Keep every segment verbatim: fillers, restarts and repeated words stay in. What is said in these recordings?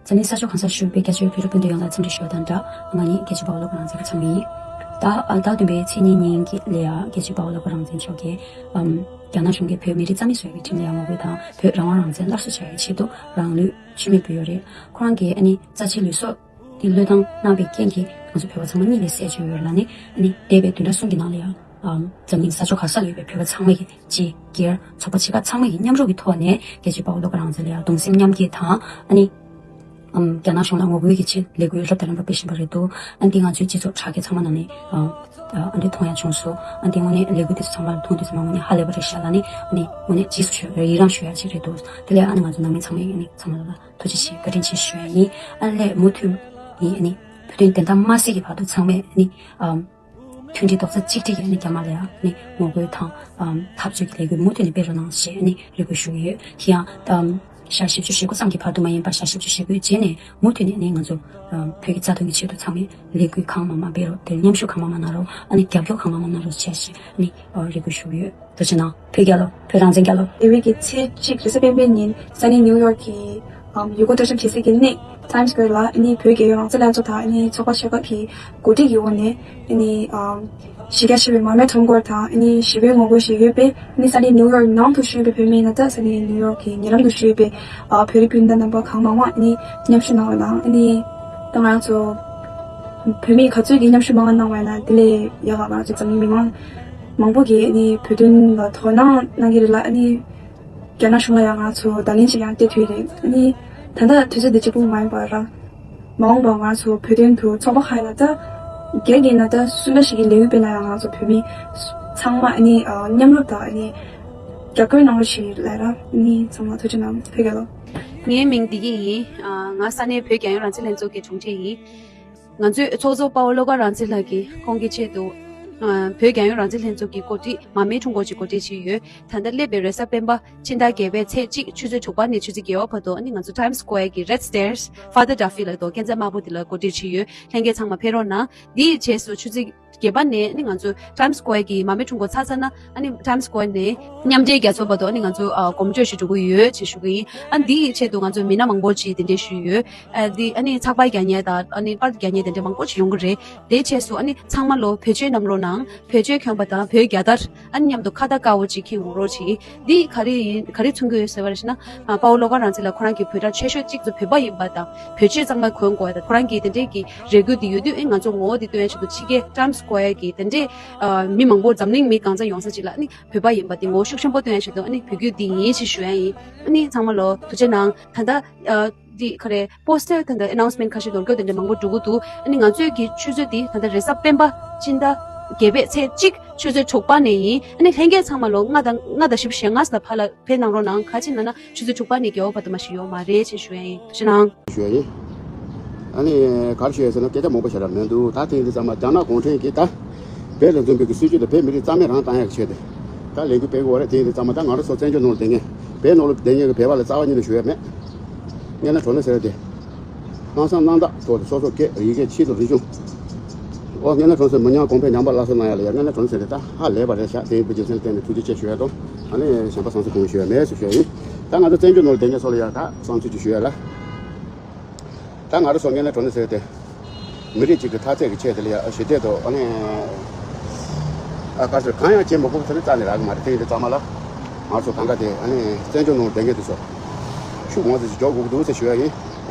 འཛམ་གླིང་ས་ཕྱོགས་གང་སར་བཞུགས་པའི་རྒྱ་ཆེ་བའི་བོད་རིགས་སྤུན་ཟླ་ཡོངས་ལ་འཚམས་འདྲི་ཞུ་བ་དང་སྦྲགས། ང་ནི་རྒྱལ་གཅེས་དཔའ་བོ་བློ་དགའ་རང་བཙན་གྱི་ཚབ་མི་ཡིན། ད་ཨ་ཟླ་བདུན་པའི་ཚེས་གཉིས་ཉིན་གྱི་ལ་ཡ་རྒྱལ་གཅེས་དཔའ་བོ་བློ་དགའ་རང་བཙན་མཆོག་གིས་ཨམ་རྒྱ་ནག་གཞུང་གིས་བོད་མི་རིགས་རྩ་མེད་བཟོ་བའི་ཁྲིམས་ལ་ཡ་ངོ་རྒོལ་དང་བོད་རང་དབང་རང་བཙན་སླར་གསོ་བྱ་བའི་ཆེད་དུ་རང་ལུས་མཆོད་མེ་ཕུལ་ཡོད་རེད། ཁོ་རང་གིས་ཨ་ནི་རྩ་ཆེའི་ལུས་སྲོག་དེ་བློས་བཏང་གནང་བའི་རྐྱེན་གྱིས་ང་ཚོ་བོད་པ་ཚང་མ་གཉིད་ལས་སད་བྱུང་ཡོད་ལ་ནི་ཨ་ནི་འདས་པའི་བདུན་ཕྲག་གསུམ་གྱི་ནང་ལ་ཡང་འཛམ་གླིང་ས་ཕྱོགས་ག་ས་ལ་ཡོད་པའི་བོད་པ་ཚང་མ་གིས་སྤྱི་སྒེར་ཚོགས་པ་ཆེ་ཁག་ཚང་མ་གིས་མཉམ་རུབ་ཀྱི་ཐོག་ནས་རྒྱལ་གཅེས་དཔའ་བོ་བློ་དགའ་རང་བཙན་ལ་ཡང་གདུང་སེམས་མཉམ་སྐྱེད་དང་ཨ་ནི་ཨམ་རྒྱ་ནག་གཞུང་ལ་ངོ་རྒོལ་གྱི་ཆེད་ལས་འགུལ་རབ་དང་རིམ་པ་སྤེལ་བཞིན་པ་རེད་འདུག་ཨ་ནི་འདི་ང་ཚོའི་སྤྱི་ཚོགས་དྲ་རྒྱ་ཚང་མ་ནང་ནས་ཨ་ཨ་འདི་མཐོང་ཡ་བྱུང་སོང་། ཨ་ནི་འདི་དངོས་གནས་ལས་འགུལ་འདི་ཚོ་ཚང་མ་ལ་མཐོང་དུས་ཙམ་པ་དངོས་གནས་ཧ་ལས་པ་རེད་ཤག་ལ་ནི་ཨ་ནི་དངོས་གནས་རྗེས་སུ་ཞུ་ཡི་རང་ཞུ་ཡ་ཅིག་རེད་འདུག་དེ་ལས་ཨ་ནི་ང་ཚོ་ནང་མི་ཚང་མས་ཨ་ནི་ཚང་མ་ལ་ཐུགས་རྗེ་ཆེ་བཀའ་དྲིན་ཆེ་ཞུ་ཡ་ཡིན། ཨ་ནི་ལས་མུ་མཐུད་ནས་ཨ་ནི་བོད་དོན་བདེན་མཐའ་མ་གསལ་གྱི་བར་དུ་ཚང་མས་ཨ་ནི་ཨམ། མཐུན་སྒྲིལ་རྡོག་རྩ་གཅིག་སྒྲིལ་གྱིས་ནི་རྒྱ་དམར་ལ་ཡང་ནི་ངོ་རྒོལ་དང་ཨམ་འཐབ་རྩོད་ཀྱི་ལས་འགུལ་མུ་མཐུད་ནས་སྤེལ་རོགས་གནང་ཞེས་ནི་རེ་སྐུལ་ཞུ་གི་ཡོད། དེ་ཡང་ཨམ་ཞག་བཞི་བཅུ་ཞེ་དགུ་ཙམ་གྱི་བར་དུ་མ་ཡིན་པར་ཞག་བཞི་བཅུ་ཞེ་དགུའི་རྗེས་ནས་མུ་མཐུད་ནས་ནི་ང་ཚོ་ཨམ་བོད་ཀྱི་རྩ་དོན་གྱི་ཆེད་དུ་ཚང་མས་ལས་འགུལ་གང་མང་མང་སྤེལ་རོགས། དེར་མཉམ་ཞུགས་གང་མང་མང་གནང་རོགས། ཨ་ནི་རྒྱབ་སྐྱོར་གང་མང་མང་གནང་རོགས་བྱས་ཞེས་ནི་ཨ་རེ་སྐུལ་ཞུ་གི་ཡོད། ཐུགས་རྗེ་གནང་། བོད་རྒྱལ་ལོ། བོད་རང་བཙན་རྒྱལ་ལོ། འདས་པའི་གི་ཚེས་གཅིག་རེས་གཟའ་སྤེན་པའི་ཉིན་ས་གནས་ནིའུ་ཡོག་གི་ཨམ་ཡུལ་སྐོར་སྤྲོ་འཆམ་གྱི་སའི་གི་གནས་Times Square ལ་ཨ་ནི་བོད་རྒྱལ་ཡོངས་རང་བཙན་ལྷན་ཚོགས་དང་ཨ་ནི་ཚོགས་པ་ཆེ་ཁག་གི་གོ་སྒྲིག་གི་འོག་ནས་ཨ་ནི་ཨམ་གཞི་རྒྱ་ཆེ་བའི་མར་མེ་ཁྲོམ་སྐོར་དང་ཨ་ནི་ཞི་བའི་ངོ་རྒོལ་ཞིག་ཡོད་པས། ཨ་ནི་ས་གནས་ནིའུ་ཡོག་ནང་དུ་བཞུགས་པའི་བོད་མི་ཡིན་ན་ད་ས་གནས་ནིའུ་ཡོག་གི་ཉེ་ལམ་དུ་བཞུགས་པའི་ཨ་བོད་རིགས་སྤུན་ཟླ་རྣམ་པ་གང་མང་མང་ཨ་ནི་མཉམ་ཞུགས་གནང་བ་དང་ཨ་ནི་ད་ང་རང་ཚོ་བོད་མི་ག་ཚོད་ཀྱིས་མཉམ་ཞུགས་མང་བ་གནང་བ་ཡིན་ན་དེ་ལས་ཡག་ག་ང་རང་ཚོ་འཛམ་གླིང་མི་མང་མང་པོ་གིས་ཨ་ནི་བོད་དོན་ལ་དོ་སྣང་གནང་གི་རེད་ལ། ཨ་ནི་རྒྱ་ནག་གཞུང་ལ་ཡང་ང་ཚོ་བརྡ་ལན་ཞིག་ཡང་སྟེར་ཐུབ་ཀྱི་རེད། ཨ་ནི་ད་ལྟ་དུས་ཚོད་འདི་གཅིག་པུ་མ་ཡིན་པར་མ་འོངས་པར་ང་ཚོ་བོད་དོན་དུ་ཚོགས་པ་ཁག་ཡིན་ན་ད་སྒེར་གྱི་ཡིན་ན་ད་སུ་འདྲ་ཞིག་གི་ལས་འགུལ་སྤེལ་ན་ཡང་ང་ཚོ་བོད་མི་ཚང་མ་ཨ་ནི་མཉམ་རུབ་དང་ཨ་ནི་རྒྱབ་སྐྱོར་གནང་རོགས་ཞེས་ལབ་ར། ཨ་ནི་ཚང་མ་ཐུགས་རྗེ་གནང་། བོད་རྒྱལ་ལོ། ངའི་མིང་བདེ་སྐྱིད་ཡིན། ང་ས་གནས་བོད་རྒྱལ་ཡོངས་རང་བཙན་ལྷན་ཚོགས་ཀྱི་དྲུང་ཆེ་ཡིན། ང་ཚོའི་ཚོགས་གཙོ་དཔའ་བོ་བློ་དགའ་རང་བཙན་ལགས་ཀྱིས་ཁོང་གི་ཆེད་དུ་ཨ་བོད་རྒྱལ་ཡོངས་རང་བཙན་ལྷན་ཚོགས་ཀྱི་གོ་སྒྲིག་མར་མེ་ཁྲོམ་སྐོར་གྱི་གོ་སྒྲིག་བྱས་ཡོད། ད་ལྟ་སླེབས་པའི་རེས་གཟའ་སྤེན་པ་ཕྱི་ཟླ་བརྒྱད་པའི་ཚེས་གཅིག་ཆུ་ཚོད་དྲུག་པ་ནས་ཆུ་ཚོད་བརྒྱད་པ་བར་དུ་ཨ་ནི་ང་ཚོ་Times Square གྱི་Red Stairs Father Duffy ལགས་དང་སྐས་འཛེག་དམར་པོ་དེ་ལ་གོ་སྒྲིག་བྱས་ཡོད། ལྷན་རྒྱས་ཚང་མ་ཕེབས་རོགས་གནང་། འདིའི་རྗེས་སུ་ཆུ་ཚོད་བརྒྱད་པ་ནས་ཨ་ནི་ང་ཚོ་Times Square གྱི་མར་མེ་ཁྲོམ་སྐོར་ཚར་ཚར་ན་ཨ་ནི་Times Square ནས་མཉམ་འབྲེལ་རྒྱལ་ཚོགས་བར་དུ་ཨ་ནི་ང་ཚོ་ཨ་གོམ་བགྲོད་ཞིག་འགྲོ་གི་ཡོད་ཅེས་ཞུ་གི་ཡིན། ཨ་འདིའི་ཆེད་དུ་ང་ཚོ་མི་སྣ་མང་པོ་ཅིག་གདན་འདྲེན་ཞུས་ཡོད། ཨ་འདི་ཨ་ནི་ཚགས་པར་རྒྱག་མཁན་དང་ཨ་ནི་པར་རྒྱག་མཁན་དེ་འདྲ་མང་པོ་ཅིག་ཡོང་གི་རེད། དེའི་རྗེས་སུ་ཨ་ནི་ཚང་མ་ལོ་བོད་ཆས་བསྣམས་རོགས་གནང་། བོད་ཆས་གྱོན་པ་དང་བོད་རྒྱལ་དར་ཨ་ནི་མཉམ་དུ་ཁ་བཏགས་དཀར་པོ་ཅིག་འཁྱེར་འོང་རོགས་གྱིས། འདི་ག་རེ་ཡིན་ག་རེ་མཚོན་གྱི་ཡོད་ཟེར་བ་རེད་ཟེར་ན། ཨ་དཔའ་བོ་བློ་དགའ་རང་བཙན་ལགས་ཁོ་རང་གི་བོད་གྲྭ་ཆེ་ཤོས་གཅིག་ཏུ་བོད་པ་ཡིན་པ་དང་བོད་ཆས་གཙང་མ་གོན་དགོས་པ་དང་ཁོ་རང་གིས་དེ་འདྲས་ཀྱི་རེ་སྐུལ་དེ་ཡོད་དུས་ཨེ་ང་ཚོ་ངོ་བོ་དེ་སྟོན་ཡ་ཆེད་དུ་ཕྱི་རྒྱལ་Times Square གི་དེ་འདྲས་ཨ་མི་མང་པོ་འཛམ་གླིང་མི་གང་ས་ཡོང་ས་ཅིག་ལ་ཨ་ནི་བོད་པ་ཡིན་པ་དེ་ངོ་བོ་ཤུགས་ཆེན་པོ་སྟོན་ཡ་ཆེད་དུ་ཨ་ནི་བོད་བརྒྱུད་འདི་ཡིན་ཞེས་ཞུ་ཡ་ཡིན། ཨ་ནི་ཚང་མ་ལོ་ཐུགས་རྗེ་གནང་། ད་ལྟ་ཨ་འདི་ག་རེ་པོ་སི་ཊར་ད་ལྟ་ཨ་ནའུན་སི་མེན་ཊི་ཁ་ཤས་ནོར་སྐྱོ་དེ་འདྲ་མང་པོ་འགྲོ་གི་འདུག་ཨ་ནི་ང་ཚོས་ཀྱི་ཆུ་ཚོད་འདི་ད་ལྟ་རེས་གཟའ་སྤེན་པ་སྤྱི་ཟླ་བརྒྱད་པའི་ཚེས་གཅིག་ཆུ་ཚོད་དྲུག་པ་ནས་ཡིན། ཨ་ནི་ལྷན་རྒྱས་ཚང་མ་ལོ་ལྔ་དང་ལྔ་དང་བཞི་བཅུ་ཞེ་ལྔ་ཙམ་ལ་ཕར་ལ་ཕེབས་གནང་རོགས་གནང་། ག་ཅི་ན་ན་ཆུ་ཚོད་དྲུག་པ་ནས་བརྒྱད་པ་བར་དུ་མ་ཞིག་ཡོད་མ་རེད་ཅེས་ཞུ་ཡ་ཡིན། ཞུ་ནང་། ཞུ་ཡ་ཡིན། ཨ་ནི་ག་རེ་ཞུ་ཡ་ཟེར་ན་སྐད་ཆ་མང་པོ་བཤད་ར་མི་འདུག་ད་དེ་ཡིན་དུས་ཙམ་པ་རྒྱ་ནག་གུང་ཁྲན་གྱིས་ད་བོད་ལ་འཛིན་པའི་གི་སྲིད་ཇུས་དང་བོད་མི་རིགས་རྩ་མེད་རང་བཏང་ཡག་གི་ཆེད་དུ་ད་ལས་འགུལ་སྤེལ་དགོས་རེད། དེ་ཡིན་དུས་ཙམ་པ་ད་ང་རང་ཚོ་བཙན་བྱོལ་ནང་ལ་བསྡད་མཁན་བོད་ནང་ལ་བསྡད་མཁན་གྱི་བོད་པ་ལ་རྩ་བ་ཉིད་ནས་ཞུ་ཡ་མེད། དངོས་གནས་དྲང་གནས་ཟེར་ཏེ། སྣང་བསམ་རྣམ་དག་ཐོག་ཏུ་སོ་སོ་སྐད་ཡི་གེ་ཆེད་དུ་རིག་གཞུང་། ཨོ་དངོས་གནས་དྲང་གནས་མི་ཉམས་གོང་འཕེལ་ཉམས་པ་སླར་གསོ་གནང་ཡ་ལ་ཡ་དངོས་གནས་དྲང་གནས་ཟེར་ཏེ་ད་ཧ་ལས་པ་རེད་ཤག་དེ་ཡིན་པའི་རྒྱུ་མཚན་བརྟེན་ནས་ཐུགས་རྗེ་ཆེ་ཞུ་ཡ་དང་ཨ་ནི་གཞན་པ་བསམ་ཚུལ་གང་ཞུ་ཡ་མེད་ཟེར་ཞུ་ཡ་ཡིན། ད་ང་ཚོ་བཙན་བྱོལ་ནང་ལ་བསྡད་མཁན་ཚོ་ལ་ཡ་ད་བསམ་ཚུལ་ཅིག་ཞུ་ཡ་ལ། ད་ང་རང་ཚོ་དངོས་གནས་དྲང་གནས་ཟེར་ཏེ། མི་རིགས་གཅིག་གི་འཐབ་རྩོད་ཀྱི་ཆེད་དེ་ལ་ཡ་ཞི་བདེ་དང་ཨ་ནི། ཨ་ག་ཚོད་གང་ཡང་བྱེད་མི་དགོས་ཟེར་ནས་རྩ་ནས་རག་གི་མ་རེད། དེ་ཡིན་དུས་ཙམ་པ་ལ། ང་ཚོ་གང་ག་དེ་ཨ་ནི་བཙན་བྱོལ་ནང་བསྡད་མཁན་དེ་ཚོ། ཤུགས་མང་ཙམ་ཞིག་འཇོག་དགོས་ཀྱི་འདུག་ཟེར་ཞུ་ཡ་ཡིན།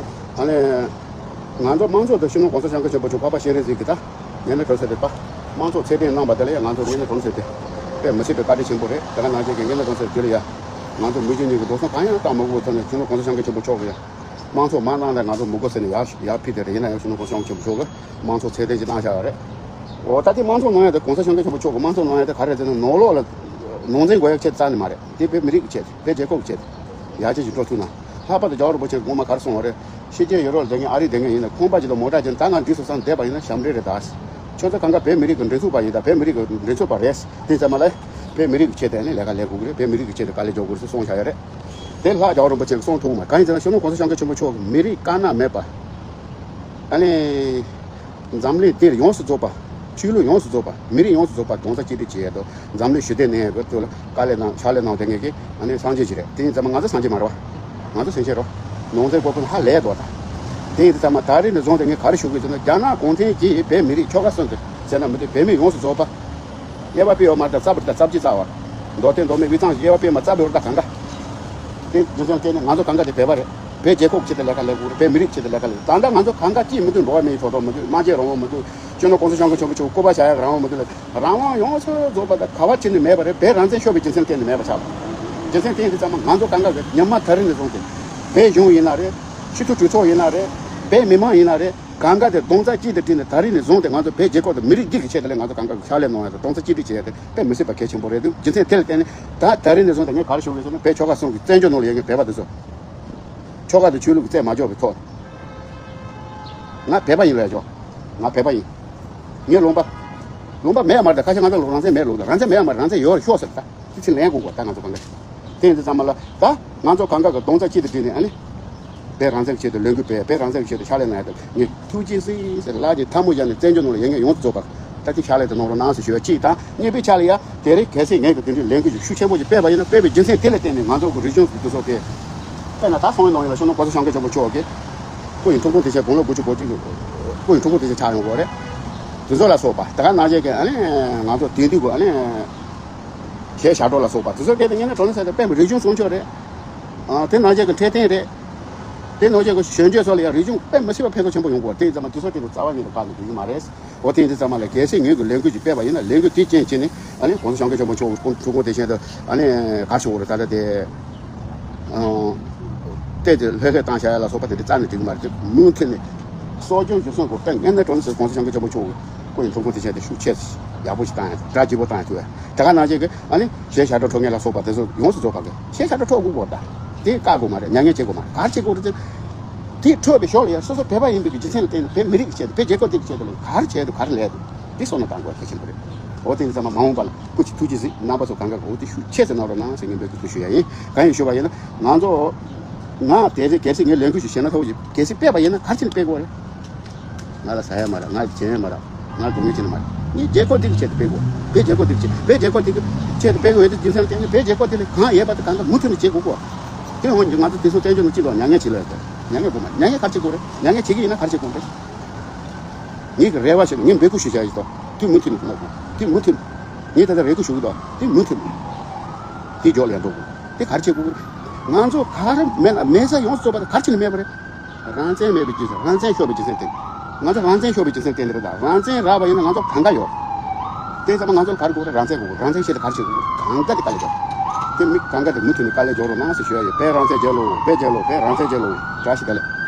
ཨ་ནི། ང་ཚོ་དམངས་གཙོ་དང་སྤྱི་ནོར་༸གོང་ས་༸སྐྱབས་མགོན་ཆེན་པོ་མཆོག་འཕགས་པ་སྤྱན་རས་གཟིགས་ཀྱི་ད། དངོས་གནས་དྲང་གནས་ཟེར་ཏེ་ད། དམངས་གཙོ་ཚད་ལྡན་གནང་བ་དེ་ལ་ཡ་ང་ཚོ་དངོས་གནས་དྲང་གནས་ཟེར་ཏེ། དཔེ་མི་སྲིད་པའི་བཀའ་དྲིན་ཆེན་པོ་རེད། དེ་ག་ནང་བཞིན་གྱི་དངོས་གནས་དྲང་གནས་ཟེར་དེ་ལ་ཡ། ང་ཚོ་མི་རྒྱུ་གཉིས་ཀྱི་འགྲོ་སོང་གང་ཡང་བཏང་མི་དགོས་ཚོ་ནས་སྤྱི་ནོར་༸གོང་ས་༸སྐྱབས་མགོན་ཆེན་པོ་མཆོག་གི་ཡ། དམངས་གཙོ་མ་གནང་ན་ང་ཚོ་མི་དགོས་ཟེར་ནས་ཡར་ཡར་ཕུལ་དེ་རེད། ཡིན་ན་ཡང་སྤྱི་ནོར་༸གོང་ས་༸སྐྱབས་མགོན་ཆེན་པོ་མཆོག་གིས་དམངས་གཙོ་ཚད་ལྡན་ཅིག་གནང་བཞག་ཡོད་རེད། འོ་ད་དེ་དམངས་གཙོ་གནང་ཡ་དེ་༸གོང་ས་༸སྐྱབས་མགོན་ཆེན་པོ་མཆོག་གིས་དམངས་གཙོ་གནང་ཡ་དེ་ག་རེ་རེད་ཟེར་ན་ནོར་ལོག་ལ་ནོར་འཛིན་དགོས་ཡ་ཆེད་རྩ་ནས་མ་རེད། དེ་བོད་མི་རིགས་ཀྱི་ཆེད་བོད་རྒྱལ་ཁབ་ཀྱི་ཆེད་ཡར་རྒྱས་ཅིག་འགྲོ་ཐུབ་ན། ལྷག་པར་དུ་རྒྱལ་བ་རིན་པོ་ཆེས་སྔོན་མ་ག་རེ་གསུངས་པ་རེད། ཕྱི་རྒྱལ་ཡུ་རོབ་ལ་བསྡད་མཁན་ཨ་རི་བསྡད་མཁན་ཡིན་ན་ཁང་པ་ཅིག་ལ་མོ་ཊ་ཅིག་ད་ང་འགྲིག་སོང་བསམ་བསྡད་པ་ཡིན་ན་ཞབས་འདྲེན་རེད་ད། ཁྱོད་ཚོ་གང་ག་བོད་མི་རིགས་ཀྱི་མགྲིན་ཚབ་པ་ཡིན་ད་བོད་མི་རིགས་ཀྱི་མགྲིན་ཚབ་པ་རེད། དེ་ཙམ་མ་ལ། བོད་མི་རིགས་ཀྱི་ཆེད་དུ་ཨ་ནི་ལས་ཀ་ལས་དགོས་ཀྱི་རེད། བོད་མི་རིགས་ཀྱི་ཆེད་དུ་དཀའ་ལས་རྒྱག་དགོས་རེད་ཟེར་གསུངས་བཞག་ཡོད་རེད། དེ་ལྷག་རྒྱལ་བ་རིན་པོ་ཆེས་གསུངས་ཐུབ་མ་གང་ཡིན་ཟེར་ན་སྤྱི་ནོར་༸གོང་ས་༸སྐྱབས་མགོན་ཆེན་པོ་མཆོག་གིས་མི་རིགས་དཀར་ནག་མེད་པ། ཨ་ནི། འཛམ་གླིང་འདིར་ཡོངས་སུ་རྫོགས་པ། ཆོས་ལུགས་ཡོངས་སུ་རྫོགས་པ་མི་རིགས་ཡོངས་སུ་རྫོགས་པ་གདུང་སེམས་གཅིག་སྒྲིལ་བྱེད་ཡས་དང་འཛམ་གླིང་ཞི་བདེ་གནས་ཡས་ཀྱི་ཐོག་ལ་དཀའ་ལས་གནང་ཕྱག་ལས་གནང་བསྡད་མཁན་གྱི་ཨ་ནི་སངས་རྒྱས་ཅིག་རེད། དེ་ཡིན་ཙང་ང་ཚོ་སངས་རྒྱས་མ་རེད་བ། ང་ཚོ་སེམས་ཅན་རེད། ནོར་འཛིན་དགོས་ཀྱི་ཧ་ལས་འདུག་ད། དེ་ཡིན་དུས་ཙམ་པ་ད་རེས་ནས་བཟུང་སྟེ་ངས་ག་རེ་ཞུ་དགོས་ཟེར་ན། རྒྱ་ནག་གུང་ཁྲན་གྱིས་བོད་མི་རིགས་ཆོལ་ཁ་གསུམ་དུ་ཟེར་ན་མི་འདུག་བོད་མི་ཡོངས་སུ་རྫོགས་པ་དབྱེ་བ་སྤེལ་ཡོད་མ་རེད། ད་རྩ་བ་རེད། ད་རྩ་བརྒྱུད་རྩ་བ་མདོ་སྟོད་མདོ་སྨད་དབུས་གཙང་དབྱེ་བ་སྤེལ་མ་རྩ་བའི་རུ་ད་གང་ག་དེ་རྒྱུ་མཚན་བརྟེན་ནས་ང་ཚོ་གང་ག་དེ་བོད་པ་རེད། བོད་རྒྱལ་ཁབ་ཆེད་དུ་ལས་ཀ་ལས་དགོས་རེད། བོད་མི་རིགས་ཆེད་དུ་ལས་ཀ་ལས། ད་ལྟ་ང་ཚོ་གང་ག་ཅིས་མི་འདུག་འགྲོ་བ་མིའི་ཐོབ་ཐང་མི་འདུག་སྨྲ་བརྗོད་རང་དབང་མི་འདུག་སྤྱི་ནོར་གོང་ས་སྐྱབས་མགོན་ཆེན་པོ་མཆོག་སྐུ་པར་བཞག་ཡག་རང་དབང་མི་འདུག་ལ། རང་དབང་ཡོངས་སུ་རྫོགས་པ་དང་ག་བ་ཕྱིན་ནས་མེད་པ་རེད། བོད་རང་བཙན་ཤོར་བའི་རྒྱུ་མཚན་བརྟེན་ནས་མེད་པ་ཆགས་པ། རྒྱུ་མཚན་དེ་ཡིན་དུས་ཙམ་པ་ང་ཚོ་གང་ག་གི་ཉི་མ་ད་རེས་ནས་བཟུང་སྟེ་བོད་གཞུང་ཡིན་ན་རེད། སྤྱི་འཐུས་གྲོས་ཚོགས་ཡིན་ན་རེད། བོད་མི་མང་ཡིན་ན་རེད། གང་ག་དེ་རྡོག་རྩ་གཅིག་ཏུ་བསྒྲིལ་ནས་ད་རེས་ནས་བཟུང་སྟེ་ང་ཚོ་བོད་རྒྱལ་ཁབ་དང་མི་རིགས་གཅིག་གི་ཆེད་དུ་ལ་ང་ཚོ་གང་ག་གི་ཕྱག་ལས་གནང་ཡ་དང་རྡོག་རྩ་གཅིག་སྒྲིལ་བྱེད་ཡ་དེ་དཔེ་མི་སྲིད་པ་གལ་ཆེན་པོ་རེད་འདུག་རྒྱུ་མཚན་དེ་ལ་བརྟེན་ནས་ད་ད་རེས་ནས་བཟུང་སྟེ་ངས་ག་རེ་ཞུ་དགོས་ཟེར་ན། བོད་ཆོལ་ཁ་གསུམ་གྱི་བཙན་བྱོལ་ནང་ལ་ཡོད་མཁན་བོད་པ་དེ་ཚོ་ཆོལ་ཁ་དང་ཆོས་ལུགས་ཀྱི་རྩིས་མ་འཇོག་པའི་ཐོག་ང་བོད་པ་ཡིན་ལབ་ཆོག་ང་བོད་པ་ཡིན། ངའི་ལུང་པ། ལུང་པ་མེད་མ་རེད། ད་ཁ་ཤས་ང་ཚོ་ལ་རང་བཙན་མེད་ལུགས་དང་། རང་བཙན་མེད་མ་རེད། རང་བཙན་ཡོད་རེད་ཤོག་ཟེར། ད་དེ་ཚིག་ལན་དགོས་གོ་ད་ང་ཚོ་གང་ག་དེ་ཡིན་དུས་ཙམ་པ་ལ་ད་ང་ཚོ་གང་ག་གི་རྡོག་རྩ་གཅིག་ཏུ་བསྒྲིལ་ནས་ཨ་ནི་བོད་རང་བཙན་གྱི་ཆེད་དུ་ལས་འགུལ་སྤེལ། བོད་རང་བཙན་གྱི་ཆེད་དུ་ཕྱག་ལས་གནང་ཡ་དང་ངས་ཐུགས་རྗེ་གཟིགས་ཟེར་ལག་གི་ཐལ་མོ་སྦྱར་ནས་བཙན་བྱོལ་ནང་ལ་ཡོད་མཁན་ཡོངས་སུ་རྫོགས་པ་ད་ཅིག་ཕྱག་ལས་དེ་གནང་རོགས་གནང་ཟེར་ཞུ་ཡ་གཅིག་དང་། གཉིས་པའི་ཆ་ལ་ཡ་དེ་རིང་གལ་སྲིད་ངས་གི་དེ་འདྲའི་ལས་འགུལ་ཞིག་ཤུགས་ཆེན་པོ་ཞིག་སྤེལ་བ་ཡིན་ན། སྤེལ་བའི་རྒྱུ་མཚན་དེ་ལ་བརྟེན་ནས་ང་ཚོ་གི་རིག་གཞུང་གི་འདུ་ཚོགས་དེ་དཔེར་ན་ད་སང་ཉིན་གནངས་ཉིན་ལ་སྤྱི་ནོར་གོང་ས་སྐྱབས་མགོན་ཆེན་པོ་མཆོག་གི་སྐུ་ཡི་འཁྲུངས་སྐར་དུས་ཆེན་དགུང་ལོ་དགུ་བཅུ་གོ་གཅིག་གི་སྐུ་ཡི་འཁྲུངས་སྐར་དུས་ཆེན་ཆགས་ཡོང་གི་རེད། དེ་ཚོ་ལ་སོགས་པ་དེ་ག་ནང་བཞིན་གྱི་ཨ་ནི་ང་ཚོ་དེང་དུས་ཀྱི་ཨ་ནི་གཞས་ཞབས་བྲོ་ལ་སོགས་པ་དེ་ཚོ་སྐད་དུ་ཉན་ན་གྲོང་ནས་ཟེར་ཏེ་དཔེ་མི་རིག་གཞུང་སྲུང་སྐྱོབ་རེད། ཨ་དེ་ནང་བཞིན་གྱི་འཕྲོད་བསྟེན་རེད། དེ་ནང་བཞིན་གྱི་གཞོན་སྐྱེས་ཚོ་ལ་ཡང་རིག་གཞུང་དཔེ་མི་སྲིད་པ་ཕན་ཐོགས་ཆེན་པོ་ཡོང་གི་རེད། དེ་ཙམ་མ་དེ་ཚོ་སྐད་དུ་རྩ་བ་ཉིད་དུ་བཀག་ནས་འགྲོ་གི་མ་རེད། འོ་དེ་ཡིན་དུས་ཙམ་པ་ལ་གལ་སྲིད་ངོས་ཀྱི་ལས་འགུལ་ཅིག་སྤེལ་བ་ཡིན་ན། ལས་འགུལ་དེའི་རྐྱེན་བྱས་ནས་ཨ་ནི་གོང་ས་སྐྱབས་མགོན་ཆེན་པོ་མཆོག་གི་འཁྲུངས་སྐར་དུས་ཆེན་དུ་ཨ་ནི་ག་རེ་ཞུ་དགོས་རེད། ད་ལྟ་དེ་ཨང་བལྟས་ཏེ་ལྷོད་ལྷོད་བཏང་བཞག་ཡ་ལ་སོགས་པ་དེ་འདྲ་རྩ་ནས་འགྲིག་གི་མ་རེད། དེ་མུ་མཐུད་ནས་གསོ་སྐྱོང་རྒྱུན་སྲུང་དགོས། དཔེ་ངན་ནས་གྲོང་ནས་གོང་ས་སྐྱབས་མགོན་ཆེན་པོ་མཆོག་གི་སྐུ་ཡི་འཁྲུངས་སྐར་དུས་ཆེན་དེ་ཤུགས་ཆེ་ཡག་པོ་ཞིག་བཏང་ཡ། གྲ་རྒྱས་པོ་བཏང་ཡ་ཐུབ་ཡ། དེ་ག་ནང་བཞིན་གྱི་ཨ་ནི་གཞས་ཞབས་བྲོ་འཁྲབ་མཁན་ལ་སོགས་པ་དེ་ཚོ་ཡོངས་སུ་རྫོགས་པ་གི་གཞས་ཞབས་བྲོ་འཁྲབ་དགོས་གོ་ད། དེ་བཀག་དགོས་མ་རེད། མྱ་ངན་བྱེད་དགོས་མ་རེད། ག་རེ་བྱེད་དགོས་རེད་ཟེར། དེ་འཁྲབ་པའི་ཞོར་ལ་ཡང་སོ་སོ་བོད་པ་ཡིན་པའི་གི་རྒྱུ་མཚན་ལ་བརྟེན་ནས་བོད་མི་རིགས་ཀྱི་ཆེད་དུ། བོད་རྒྱལ་ཁབ་འདི་གི་ཆེད་དུ་ལ་ག་རེ་བྱས་འདུག་ག་རེ་ལས་འདུག་དེ་བསམ་བློ་གཏང་དགོས་གལ་ཆེན་པོ་རེད། འོ་དེ་ཡིན་ཙང་མ་མ་འོངས་པ་ལ་སྐུ་མཁྱེན་ཐུགས་རྗེ་གཟིགས། རྣམ་པ་ཚོ་གང་ག་གི་འོ་དེ་ཤུགས་ཆེ་ཙམ་གནང་རོགས་གནང་ཟེར་ངས་འབོད་སྐུལ་དུ་ཞུ་ཡ་ཡིན། གང་ཡིན་ཞུ་བ་ཡིན་ན་ང་ཚོ་ང་དེ་རེད། གལ་སྲིད་ངས་ལས་འགུལ་ཞིག་བྱས་ན་ཐོག་ཅིག་གལ་སྲིད་སྤེལ་བ་ཡིན་ན་ག་རེ་བྱས་ནས་སྤེལ་དགོས་རེད། ང་ལ་ཟ་ཡ་མ་རག་ང་ལ་བྱེད་ཡ་མ་རག་ང་སྒོ་ངའི་ཆེད་ནས་མ་རེད། ངས་རྒྱལ་ཁབ་འདི་གི་ཆེད་དུ་སྤེལ་དགོས། བོད་རྒྱལ་ཁབ་འདི་གི་ཆེད། བོད་རྒྱལ་ཁབ་འདི་གི་ཆེད་དུ་སྤེལ་དགོས་ཡོད་དུས་རྒྱུ་མཚན་ལ་བརྟེན་ནས་བོད་རྒྱལ་ཁབ་འདི་ལ་གང་ཡོད་པ་དེ་གང་ག་མུ་མཐུད་ནས་བྱེད་དགོས་གོ་དེ་འོན་ཀྱང་ང་ཚོ་དེ་ཚོ་བཙན་བྱོལ་ནང་སྤྱི་ལ་མྱ་ངན་བྱེད་ལ་ཡོད་དོ། མྱ་ངན་དགོས་མ་རེད། མྱ་ངན་ག་རེ་བྱེད་དགོས་རེད། མྱ་ངན་བྱེད་ཀྱི་ཡིན་ན་ག་རེ་བྱེད་དགོས་རེད། ངེད་ཀྱི་རེ་བ་ཞིག་ངས་འབོད་སྐུལ་ཞུ་བྱ་ཡིན་དོ། དེ་མུ་མཐུད་ནས་གནང་དགོས། དེ་མུ་མཐུད་ནས། ངས་ད་ལྟ་རེ་སྐུལ་ཞུ་གི་འདུག་དེ་མུ་མཐུད་ནས། དེ་འཇོག་ལ་ཡང་འགྲོ་དགོས། དེ་ག་རེ་བྱེད་དགོས་རེད། ང་ཚོ་ག་རེ་མེད་ལ་མེད་ས་ཡོངས་སུ་རྫོགས་པ་དེ་ག་རེ་བྱས་ནས་མེད་པ་རེད། རང་བཙན་མེད་པའི་རྒྱུ་མཚན། རང་བཙན་ཤོར་བའི་རྒྱུ་མཚན་དེ། ང་ཚོ་རང་བཙན་ཤོར་བའི་རྒྱུ་མཚན་དེ་འདི་རེད། ད་རང་བཙན་རག་པ་ཡིན་ན་ང་ཚོ་གང་ག་ཡོད། དེ་ཚང་མ་ང་ཚོ་ལ་ག་རེ་དགོས་རེད། རང་བཙན་དགོས་རེད། རང་བཙན་ཆེད་དུ་ག་རེ་བྱེད་དགོས་རེད། གང་ག་དེ་དཀའ་ལས་རྒྱོབ། དེ་མི་གང་ག་དེ་མུ་མཐུད་ནས་དཀའ་ལས་རྒྱོབ་རོགས་གནང་ཟེར་ཞུ་ཡ་ཡོད། བོད་རང་བཙན་རྒྱལ་ལོ། བོད་རྒྱལ་ལོ། བོད་རང་བཙན་རྒྱལ་ལོ། བཀྲ་ཤིས་བདེ་ལེགས།